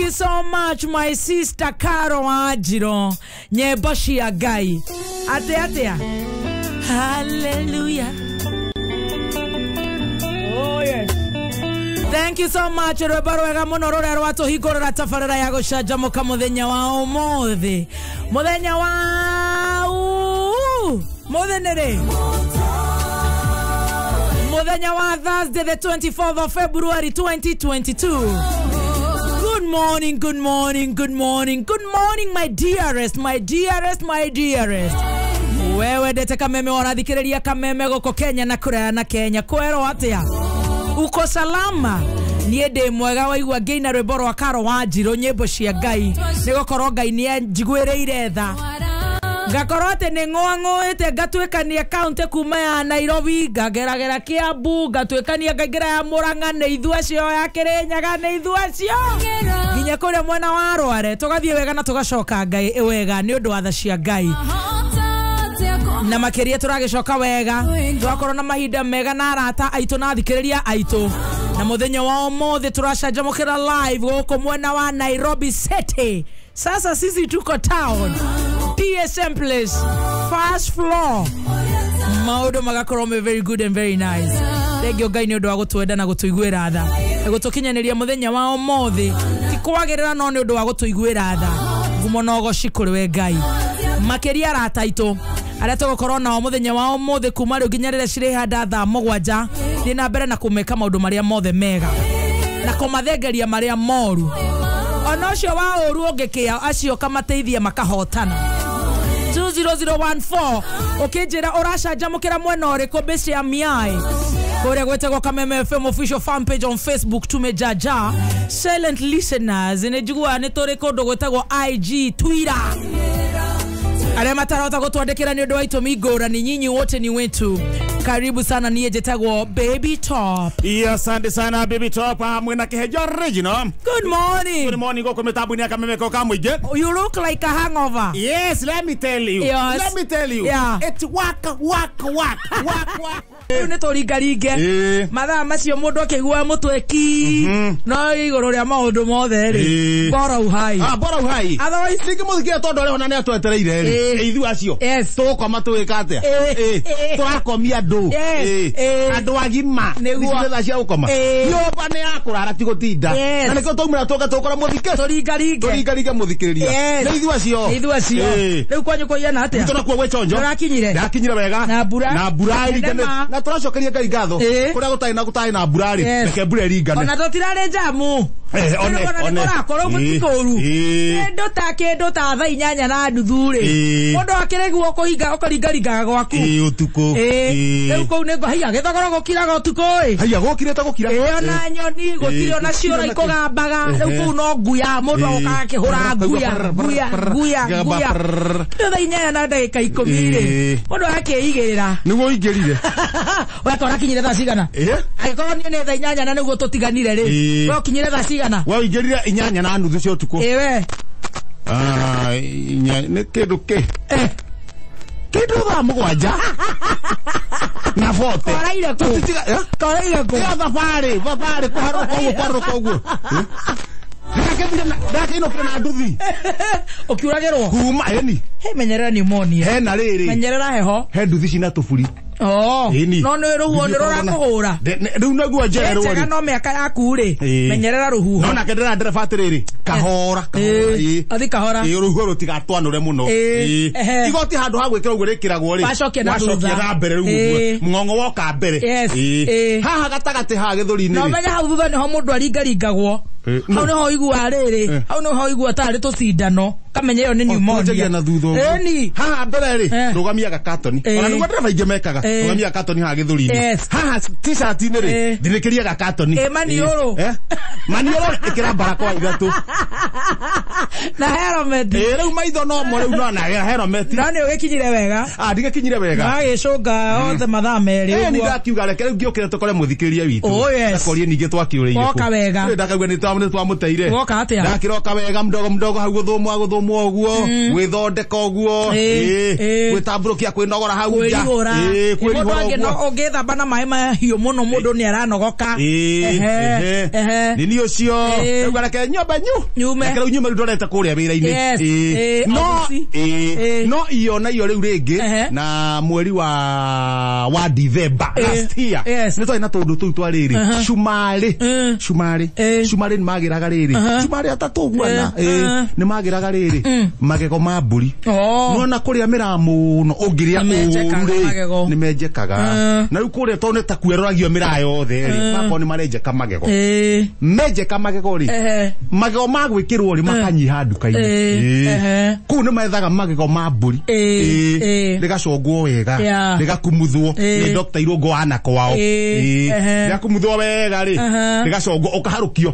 You so much, my sister Caro Wanjiru. Nyĩmbo cia Ngai. Atĩa atĩa? Hallelujah. Oh yes. Thank you so much. Rwĩmbo rwega mũno rũrĩa rwatũhingũrĩra tabarĩra ya gũcanjamũka mũthenya wa ũmũthĩ. Mũthenya wa mũthĩ nĩ rĩ? Mũthenya wa Thursday, the 24th of February 2022. Good morning, good morning, good morning, good morning, my dearest, my dearest, my dearest. Wewe ndete Kameme warathikĩrĩria Kameme gũkũ Kenya na kũraya na Kenya. Kwerwo atĩa? Uko salama? Niĩ ndĩ mwega waigua ngĩina rwĩmbo rwa Caro Wanjiru, nyĩmbo cia Ngai. Nĩ gũkorwo Ngai nĩ anjiguĩrĩire tha. Ngakorwo atĩ nĩ ng'ũang'ũĩte ngatuĩkania kaunti kuma ya Nairobi ngageragera Kiambu ngatuĩkania ngaingĩra ya Murang'a nĩ ithuĩ acio, ya Kĩrĩnyaga nĩ ithuĩ acio, nginya kũrĩa mwena wa Rware tũgathiĩ wega na tũgacoka Ngai wega nĩ ũndũ wa tha cia Ngai. Na makĩria tũragĩcoka wega tũgakorwo na mahinda mega na arata aitũ na athikĩrĩria aitũ. Na mũthenya wa ũmũthĩ tũracanjamũkĩra live gũkũ mwena wa Nairobi City. Sasa sisi tuko town, DSM Place, first floor. Maũndũ magakorwo me very good and very nice. Thank you Ngai nĩ ũndũ wa gũtwenda na gũtũiguĩra tha, gũtũkinyanĩria mũthenya wa ũmũthĩ. Ti kwagĩrĩra no nĩ ũndũ wa gũtũiguĩra tha. Ngumo na ũgoci kũrĩ we Ngai. Makĩria arata aitũ arĩa tũgũkorwo nao mũthenya wa ũmũthĩ kuma rĩu nginya rĩrĩa cirĩhanda thaa 7, thiĩ na mbere na kũmeka maũndũ marĩa mothe mega na kũmathengeria marĩa moru. Ona ũcio wa ũru ũngĩkĩa acio kamateithia makahotana. 20014 ũkĩnjĩra ũracanjamũkĩra mwena ũrĩkũ mbica ya miai kũrĩa gwĩtagwo Kameme FM official fan page on Facebook. Tumejaja silent listeners nĩ njiguaga nĩ tũrĩ kũndũ gwĩtagwo IG, Twitter. Arĩa matarahota gũtwandĩkĩra nĩ ũndũ wa itũmi ngũrani, nyinyi wote ni wetu. Karibu sana. Niĩ njĩtagwo Baby Top. Iya, asante sana Baby Top hamwe na Kĩhenjo Original. Good morning. Good morning gũkũ mĩtambo-inĩ ya Kameme ko ka mũingĩ. You look like a hangover. Yes, let me tell you. Yes. Let me tell you. Yeah. It's work, work, work, work, work. Rĩu nĩ tũringaringe mathaa macio mũndũ akĩiguaga mũtwe ki, no igũrũ rĩa maũndũ mothe rĩ, bora uhai. Ah, bora uhai. Otherwise Rĩngĩ mũthikĩria tondũ ũrĩa ona nĩ atwetereire rĩ. Ithuĩ acio. Tũgũkoma tũgĩka atĩa? Tũrakomia andũ. Andũ agima. Nĩguo. Nĩ thaa cia gũkoma. Nyũmba nĩ ya kũrara ti gũtinda. Na nĩkĩo twaumĩra tũka tũkora mũthikĩ. Tũringaringe. Tũringaringe mũthikĩrĩria. Nĩ ithuĩ acio. Nĩ ithuĩ acio. Rĩu kwanyu kũigana atĩa? Gwitũ nakuo gwĩ chonjo. Ndũrakinyire? Ndakinyire wega. Na mbura? Na mbura ĩringane. Na tũracokeria Ngai ngatho. Kũrĩa gũtarĩ na gũtarĩ na mbura rĩ, reke mbura ĩringane. Ona tũtirarĩ njamu. One, one. Kũrakorwo gũtikũru. Kĩndũ ta kĩndũ ta thaa 8:30 rĩ. Mũndũ akĩrĩguo kũhinga ũkaringaringaga gwaku. Ũtukũ. Rĩu kũu nĩ haiya gĩthogoro gũkiraga ũtukũ ĩ. Haiya gũkirĩte gũkira. Ona nyoni gũtirĩ ona ciũra ikũgambaga. Rĩu kũu no nguya mũndũ agokaga akĩhũra nguya nguya nguya nguya. Kĩndũ thaa 8:10 rĩ. Mũndũ akĩigĩrĩra. Nĩguo ũingĩrire. We tũrakinyire thaa cigana? Angĩkorwo niĩ nĩ thaa 8 na nĩguo tũtiganire rĩ. We ũkinyire thaa cigana? We ũingĩrire 8:30 cia ũtukũ. We. Nĩ kĩndũ kĩ? Kĩndũ thaa 7 na 40. Koraire kũ? Koraire kũ? Ya thabarĩ, thabarĩ kũharũka ũguo, kũharũka ũguo. Ndakĩinũkire na nduthi. Ũkiuragĩrwo? Kuma, ĩni. He, menyerera pneumonia. Hena rĩrĩ. Menyerera heho. He nduthi cina tũburi. Ĩni. No nĩ rũhuho nĩ rũrakũhũra. Rĩu nĩguo njererwo rĩ. Njega no mĩaka yaku rĩ. Menyerera rũhuho. No nake ndĩra ndereba atĩrĩrĩ, kahora, kahora. Athi kahora. Rũhuho rũtigatwanũre mũno. Igoti handũ ha gwĩkĩra ũguo rĩkĩragwo rĩ. Wacokia na thutha. Wacokia na mbere rĩu ũguo. Mũng'ong'o woka mbere. Haha gatagatĩ haha gĩthũri-inĩ No rĩ. menya hau thutha nĩho mũndũ aringaringagwo. Hau nĩho ũiguaga rĩrĩ. Hau nĩho ũiguaga tarĩ tũcindano. Kamenya ĩyo nĩ pneumonia. Twanjagia na thutha ũguo. Ĩni. Haha mbere rĩ, rũgamia gakatoni. Ona nĩguo ndereba aingĩ mekaga. Rũgamia gakatoni haha gĩthũri-inĩ. Haha t-shirt-inĩ rĩ, thinĩkĩria gakatoni. Maniũrũ. Maniũrũ ĩkĩra barakoa 3. Na helmet. Rĩu maitho no mo rĩu no na helmet. No nĩ ũgĩkinyire wega. Ndigĩkinyire wega. Magĩcũnga othe mathaa merĩ ũguo. Nĩ ndakiuga reke rĩu ngĩũkĩre tũkore mũthikĩrĩria witũ. Oh yes. Ndakorie ningĩ twakĩũrĩire. Woka wega. Rĩu ndakaigua nĩ twamũteire. Woka atĩa? Ndakĩroka wega mdogo mdogo hau gũthũmwo gũthũmwo ũguo, gwĩthondeka ũguo, gwĩtambũrũkia kwĩnogora hau nja. Kwĩrihũra. Mũndũ ũngĩthamba na maĩ mahiũ mũno mũndũ nĩ aranogoka. Nĩ niĩ ũcio. Rĩu reke nyomba nyume. Reke rĩu nyume rĩu ndorete kũrĩa wĩra-inĩ. No no iyo na iyo rĩu rĩngĩ na mweri wa December last year. Nĩ twarĩ na tũndũ tũu twa rĩrĩ. Cumarĩ. Cumarĩ. Cumarĩ nĩ magĩraga rĩrĩ. Cumarĩ atatũ ũguo ana. Nĩ magĩraga rĩrĩ. Magego ma mbũri. Nona kũrĩa mĩraa mũno ũngĩrĩa ũru rĩ nĩ menjekaga. Na rĩu kũrĩa tondũ nĩ ta kueroragio mĩraa yothe rĩ makorwo nĩ marenjeka magego. Menjeka magego rĩ magego ma gwĩkĩrwo rĩ makanyiha nduka-inĩ. Kũu nĩ methaga magego ma mbũri. Rĩgacongwo wega rĩgakumuthwo nĩ Dr. Irũngũ wa na kwao. Rĩgakumuthwo wega rĩ rĩgacongwo ũkaharũkio.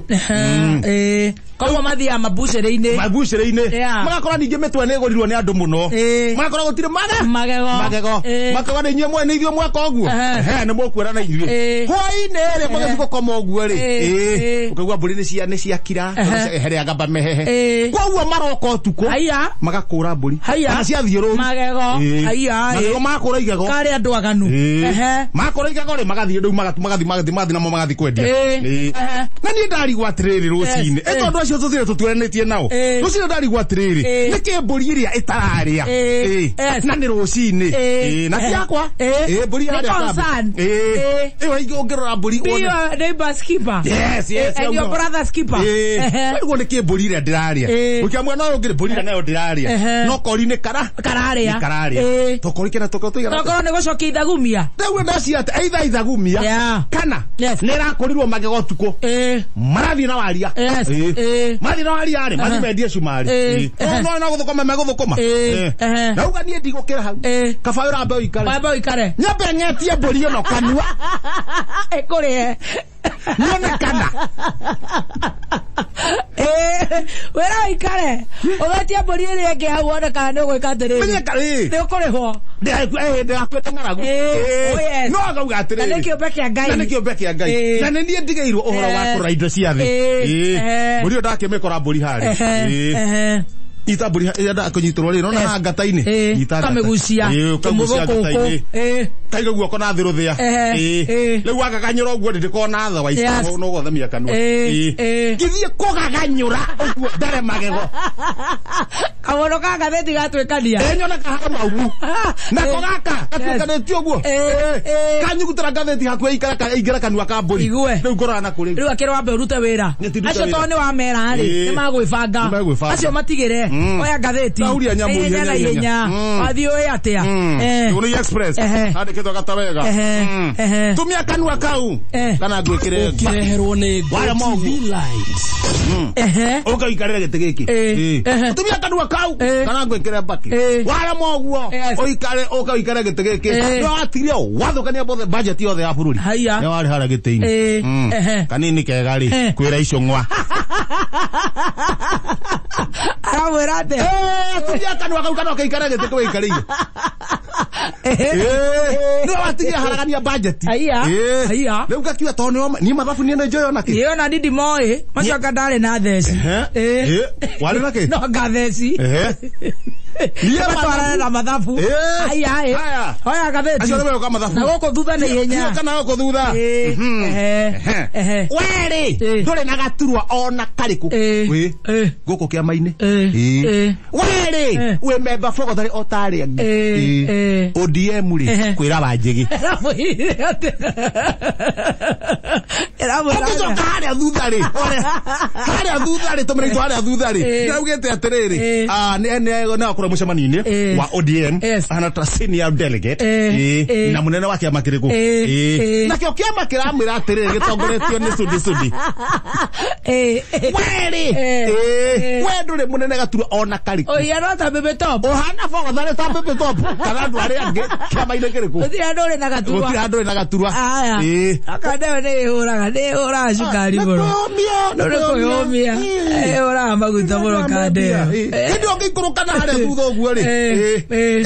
Koguo mathiaga mabucĩrĩ-inĩ. Mabucĩrĩ-inĩ. Magakora ningĩ mĩtwe nĩ ĩgũrirwo nĩ andũ mũno. Magakora gũtirĩ magego. Makoga nĩ inyuĩ mwene ithuĩ mweka ũguo. Nĩ mũkuona na ithuĩ. Hwaĩ-inĩ rĩ mũgĩthiĩ gũkoma ũguo rĩ. Ũkaigua mbũri nĩ ciakira harĩa ngamba mehehe. Koguo maroka ũtukũ. Magakũra mbũri. Kana ciathiĩ rũru. Magego. Magego makũra igego. Karĩ andũ aganu. Makũra igego rĩ magathiĩ rĩu magathiĩ namo magathiĩ kwendia. Na niĩ ndarigwo atĩrĩrĩ rũcinĩ. Tondũ acio tũthire tũturanĩtie nao. Rũcinĩ ndarigwo atĩrĩrĩ. Nĩkĩ mbũri ĩrĩa ĩtararĩa? Na nĩ rũcinĩ. Na ti yakwa. Mbũri yarĩa kambĩ. Ĩyo ũngĩrora mbũri wone. Be your neighbor's keeper. Yes, yes. And your brother's keeper. Ndarigwo nĩkĩ mbũri ĩrĩa ndĩrarĩa. Ũkĩamua no ũngĩrĩ mbũri ĩrĩa nayo ndĩrarĩa. No kori nĩ kararĩa. Nĩ kararĩa. Tokori kena tokoro tũigana. Tokorwo nĩ gũcokia ithagumia. Rĩu ndacia atĩ either ithagumia kana nĩ ĩrakũrirwo magego ũtukũ. Marathiĩ na waria. Mathiĩ na waria rĩ mathiĩ mendie cumarĩ. No gũthũkũma megũthũkũma. Ndauga niĩ ndigũkĩra hau. Kaba ũrambe ũikare. Wambe ũikare. Nyambe ng'etie mbũri ĩno kanua. Ĩkũrĩe. Nyone kana. Wĩra ũikare. Ũgetie mbũri ĩrĩa ĩngĩ hau wone kana nĩ ũgwĩka atĩrĩrĩ. Nĩ ũkũrĩhwo. Ndĩrakuĩte ng'aragu. No akauga atĩrĩrĩ. Na nĩ kĩũmbe kĩa Ngai. Na nĩ kĩũmbe kĩa Ngai. Na nĩ niĩ ndigĩirwo ũhoro wa kũrora indo cia thĩ. Mbũri ĩyo ndakĩmĩkora mbũri harĩa. Nyita mbũri ĩrĩa ndakũnyitĩrwo rĩ nona haha ngata-inĩ. Nyita ngata. Ũkamĩgucia. Ũkagucia ngata-inĩ. Kaiga guoko na thĩ rũthĩa. Rĩu wagaganyũra ũguo ndĩkorwo na tha waica no gũthamia kanua. Ngĩthiĩ kũgaganyũra ũguo ndare magego. Kamono ka ngathĩti gatuĩkania. Nyona kahana maumu. Nako gaka gatuĩkanĩtie ũguo. Kanyugutĩra ngathĩti hakuhĩ aingĩra kanua ka mbũri. Rĩu ngorora na kũrĩ. Rĩu akĩrwo wambe ũrute wĩra. Acio tondũ nĩ wamera rĩ nĩ magwĩbanga. Acio matigĩre. Oya ngathĩti. Ndahuria nyamũ ihenya ihenya. Wathiĩ ũĩ atĩa. Tũgũrũ Express. Andĩkĩtwo gata wega. Tumia kanua kau. Kana ngwĩkĩre. Ũkĩreherwo nĩ GoTV Lines. Ũkaikarĩra gĩtĩ gĩkĩ. Tumia kanua kau. Kana ngwĩkĩre mbakĩ. Warema ũguo. Ũikare ũkaikare gĩtĩ gĩkĩ. No watigire wathũkania budget yothe ya bũrũri. Nĩ warĩ harĩa gĩtĩ-inĩ. Kanini kega rĩ kwĩra icũng'wa. Aramwĩra atĩa? Tumia kanua kau kana ũkaikare gĩtĩ kĩu ũikarĩire. Nĩ watigire haragania budget. Rĩu ngakiuga tondũ niĩ mathabu niĩ nĩ njũĩ ona kĩ. Ĩĩ ona niĩ ndimoĩ. Macio anga ndarĩ na theci. Warĩ na kĩ? No anga theci. Matwarane na mathabu. Haya. Oya ngathĩti. Acio nĩ megoka mathabu. Na gũkũ thutha nĩ ihenya. Kana gũkũ thutha. Werĩ ndũrĩ na gaturwa ona karĩkũ. Gũkũ kĩama-inĩ. Werĩ wĩ memba bogotarĩ o ta arĩa angĩ. ODM rĩ kwĩra Wanjĩgĩ. Ũngĩcoka harĩa thutha rĩ. Harĩa thutha rĩ tũmĩrĩtwo harĩa thutha rĩ. Nĩaugĩte atĩrĩrĩ. Nĩ kũrĩa mũcemanio-inĩ wa ODM ahana ta senior delegate na mũnene wa kĩama kĩrĩkũ nakĩo kĩama kĩramwĩra atĩrĩrĩ gĩtongoretio nĩ Sudi Sudi werĩ we ndũrĩ mũnene gaturwa ona karĩkũ ũhiana ta Bebe Top ũhana bogotharĩ ta Bebe Top kana andũ arĩa angĩ kĩama-inĩ kĩrĩkũ gũtirĩ handũ ũrĩ na gaturwa gũtirĩ handũ ũrĩ na gaturwa akandeo nĩ ĩhũraga cukari mũno nĩ kwĩyũmia ĩhũraga maguta mũno kandeo hĩndĩ ũngĩikũrũka na harĩa thutha ũguo rĩ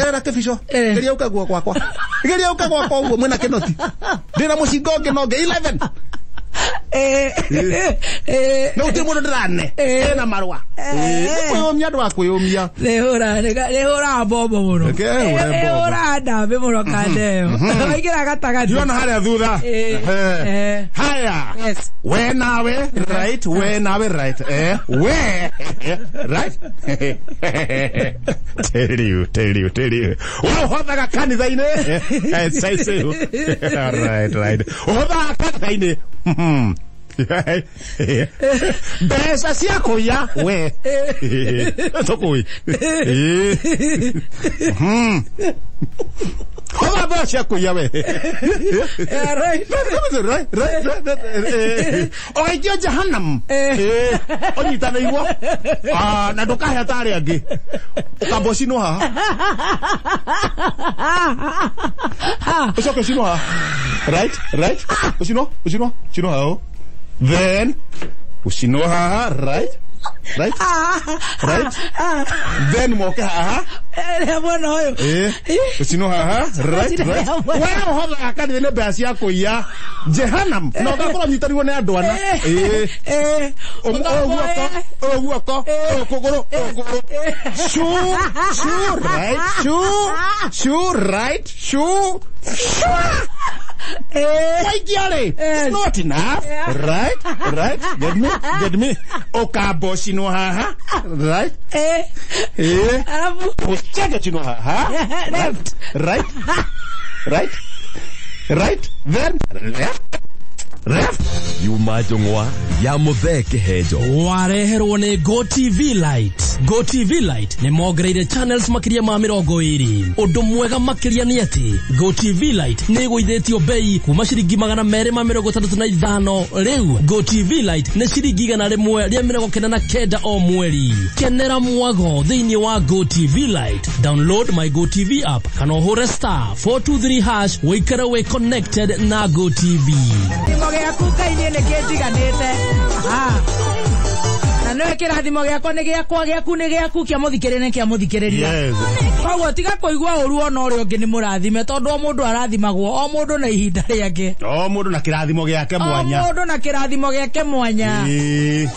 era kĩbico geria ũke guo gwakwa geria ũke gwakwa ũguo mwĩna kĩnoti ndĩna mũcinga ũngĩ na ũngĩ 11 no gũtirĩ mũndũ ndĩrane ena marũa kwĩyũmia andũ a kwĩyũmia nĩhũraga mbombo mũno ĩhũraga ndambĩ mũno kandeo waingĩra gatagatĩ ndiona harĩa thutha haya we nawe right we nawe right we right tell you we ũhothaga kanitha-inĩ right ũhothaga kanitha-inĩ mbeca cia kũiya we tũkũi hotha mbeca cia kũiya we ũgaikio jehanamu ũnyitanĩirwo na ndũkahe ta arĩa angĩ ũkamba ũcinwo haha ũcoke ũcinwo haha right ũcinwo ũcinwo haha then ucinwo haha right then moke haha mwena ũyũ ucinwo haha right we ũhothaga kanitha nĩ mbeca cia kũiya jehanam na ũgakorwo ũnyitanĩirwo nĩ andũ ana ũguoko kũgũrũ shu right shu right shu Waigiare, it's not enough. Right? Get me. Okabo chino haha. Right? Ucheke chino haha. Left. Right. Then left. Yuma njong'wa ya Muthee Kĩhenjo wareherwo nĩ Go TV Lite. Go TV Lite nĩ mongereire channels makĩria ma 20. Ũndũ mwega makĩria nĩ atĩ Go TV Lite nĩ ĩgũithĩtio bei kuma ciringi 265 rĩu Go TV Lite nĩ ciringi 199 o mweri. Kenera mwago thĩinĩ wa Go TV Lite. Download my Go TV app kana ũhũre *423# wĩikare wĩ connected na Go TV. Kĩrathimo gĩaku Ngai nĩ kĩnjiganĩte na nĩwe kĩrathimo gĩakwa nĩ gĩakwa gĩaku nĩ gĩaku kĩa mũthikĩrĩria nĩ kĩa mũthikĩrĩria koguo tiga kũigua ũru ona ũrĩa ũngĩ nĩ mũrathime tondũ o mũndũ arathimagwo o mũndũ na ihinda rĩake o mũndũ na kĩrathimo gĩake mwanya o mũndũ na kĩrathimo gĩake mwanya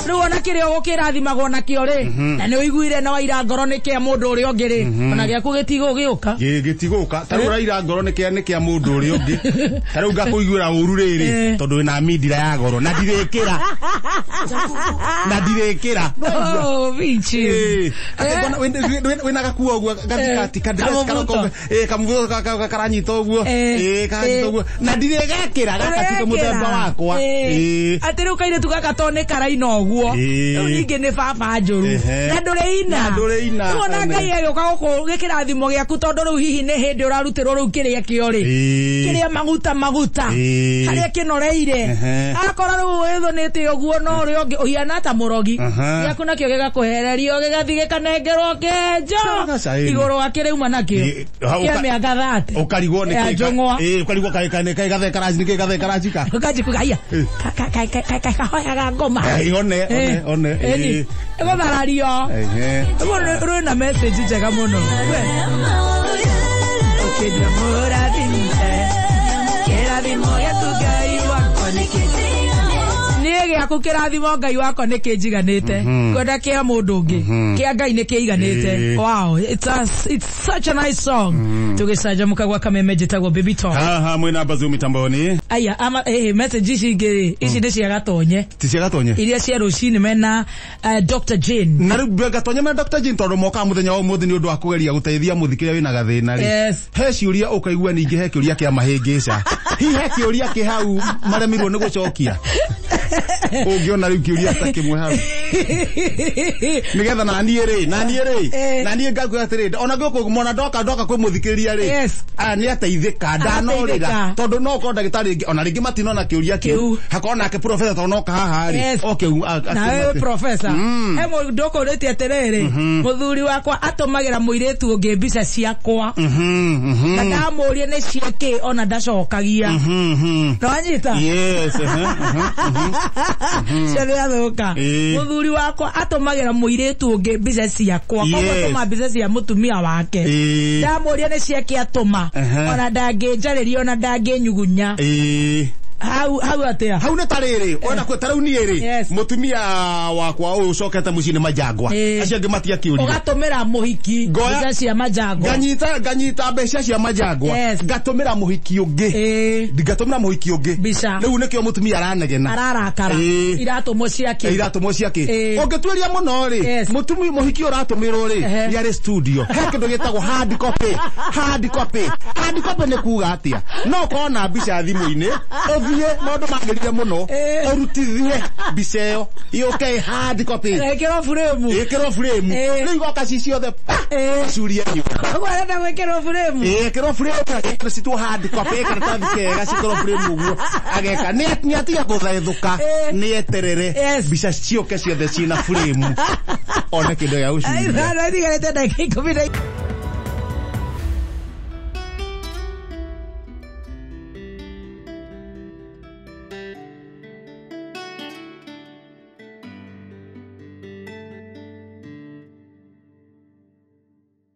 rĩu ona kĩrĩa ũgũkĩrathimagwo nakĩo rĩ na nĩ ũiguire na waira ngoro nĩ kĩa mũndũ ũrĩa ũngĩ rĩ ona gĩaku gĩtigũgĩũka gĩtigũka ta rĩu ũraira ngoro nĩ kĩa mũndũ ũrĩa ũngĩ ta rĩu ngakũiguĩra ũru rĩrĩ tondũ wĩna mindira ya goro na ndirĩkĩra Oh, Vinci. Wĩna gakuo ũguo gathikati kamũvuto karanyita ũguo karanyita ũguo na ndirĩgekĩra gaka ti mũthemba wakwa atĩ rĩu kairĩtu gaka to nĩ karaina ũguo rĩu ningĩ nĩ baba njũru na ndũrĩ ina rĩu ona Ngai agĩũka gũkũ gĩkĩrathimo gĩaku tondũ rĩu hihi nĩ hĩndĩ ũrarutĩrwo rĩu kĩrĩa kĩo rĩ kĩrĩa maguta harĩa kĩnoreire akora rĩu wĩthũnĩte ũguo no ũrĩa ũngĩ ũhiana ta mũrogi gĩaku nakĩo gĩgakũhererio gĩgathiĩ gĩkanengerwo kĩenjo igũrũ wa kĩrĩuma nakĩo kĩa mĩaka 30 ũkarigwo nĩ kĩ ũkarigwo kaĩ gathe karaci nĩ kĩ gathe karaci ka ũkanjikuga haiya kahoyaga ngoma one ĩgũtharario ũguo rwĩna message njega mũno ũkĩnja mũrathime kĩrathimo gĩaku Ngai wakwa nĩ niĩ gĩaku kĩrathimo Ngai wakwa nĩ kĩnjiganĩte kwenda kĩa mũndũ ũngĩ kĩa Ngai nĩ kĩiganĩte. Wow, it's such a nice song. Tũgĩcanjamũka gwa kameme njĩtagwo Baby Talk. Haha mwĩna Bazoo mitamboni. Aya ama message ici ingĩ ici nĩ cia Gatonye. Ti cia Gatonye. Iria cia rũcinĩ mena Dr. Jane. Na rĩu Gatonye mena Dr. Jane tondũ mokaga mũthenya wa ũmũthĩ nĩ ũndũ wa kũgeria gũteithia mũthikĩrĩria wĩna gathĩna rĩ. He ciũria ũkaigua ningĩ he kĩũria kĩa mahĩngĩca. Hihi he kĩũria kĩ hau maremirwo nĩ gũcokia. Ũngĩona rĩu kĩũria ta kĩmwe hau nĩgetha naniĩ rĩ naniĩ ngakwĩra atĩrĩ, ona gũkũ mona ndoka kwĩ mũthikĩrĩria rĩ, Yes. aya nĩ ateithĩka, ndanorĩra, Ateithĩka. tondũ no ũkorwo ndagĩtarĩ rĩngĩ ona rĩngĩ matinona kĩũria kĩu, Kĩu. hakorwo nake professor tondũ noka haha rĩ, Yes. oke Na wewe professor, he mũndũ ũkũrĩtie atĩrĩrĩ, mũthuri wakwa atũmagĩra mũirĩtu ũngĩ mbica ciakwa, na ndamũria nĩ ciakĩ ona ndacokagia. Nĩwanyita? Yes. Cio nĩathũka. Ĩĩ. Mũthuri wakwa atũmagĩra mũirĩtu ũngĩ mbica ciakwa, koguo Yes. atũma mbica cia mũtumia wake, Ĩĩ. ndamũria nĩ ciake atũma, ona ndangĩnjarĩria ona ndangĩnyugunya. Ĩĩ. Hau hau atĩa? Hau nĩ ta rĩrĩ, ona kwĩ ta rĩu niĩ rĩ, Yes. mũtumia wakwa ũyũ ũcokete mũciĩ nĩ Majangwa, Ĩĩ. acio angĩ matiakĩũrire. Ũgatũmĩra mũhiki mbica cia Majangwa. Nganyita mbeca cia Majangwa, Yes. ngatũmĩra mũhiki ũngĩ, Ĩĩ. ngatũmĩra mũhiki ũngĩ Mbica. Rĩu nĩkĩo mũtumia aranegena, Ararakara. Ĩĩ. Iratũmwo ciake. Iratũmwo ciake. Ĩĩ. Ũngĩtuĩria mũno rĩ, Yes. mũtumi mũhiki ũratũmĩrwo rĩ, Ehe. nĩ arĩ studio, he kĩndũ gĩtagwo hard copy. Hard copy, hard copy nĩ kuga atĩa? No ũkorwo na mbica thimũ-inĩ, ũthiĩ maũndũ magĩrire mũno, Ĩĩ. ũrutithie mbica ĩyo yũke ĩ hard copy, Ĩkĩrwo buremu. Ĩkĩrwo frame. Ĩĩ. Rĩu igoka ci ciothe pa, Ĩĩ. curie nyũmba. Ũguo arenda gwĩkĩrwo buremu. Ĩkĩrwo frame, citwo hard copy, karatathi kega cikĩrwo frame ũguo, ageka nĩ atiga gũthethũka, Ĩĩ. nĩ eterere Yes. mbica ciũke ciothe ciĩna frame, one kĩndũ gĩa gũcuria. Ithano itigarĩte ndagĩka 10.